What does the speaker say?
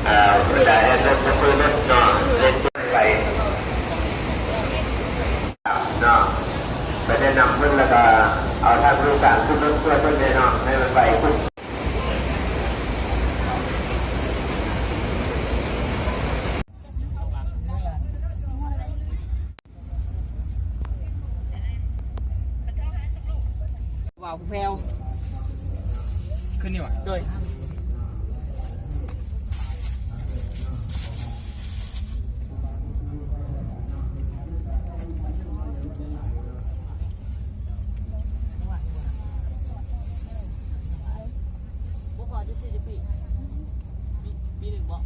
ເອີ ເວລາເຮັດລົດ ຈະເປີດລົດເນາະ ເຮັດໄປເນາະ ໄປແນະນຳເພິ່ນ ແລ້ວກໍເອົາທາງຜູ້ໂດຍສານຂຶ້ນລົດຊ່ວຍເພິ່ນແດ່ເນາະ ໃຫ້ມັນໄວຂຶ້ນ. ວ່າວແພວ ຂຶ້ນນີ້ຫວາ? ໂດຍ. ບໍ່ພໍຈະຊື້ຈັກປີ? ປີ ປີໜຶ່ງບໍ?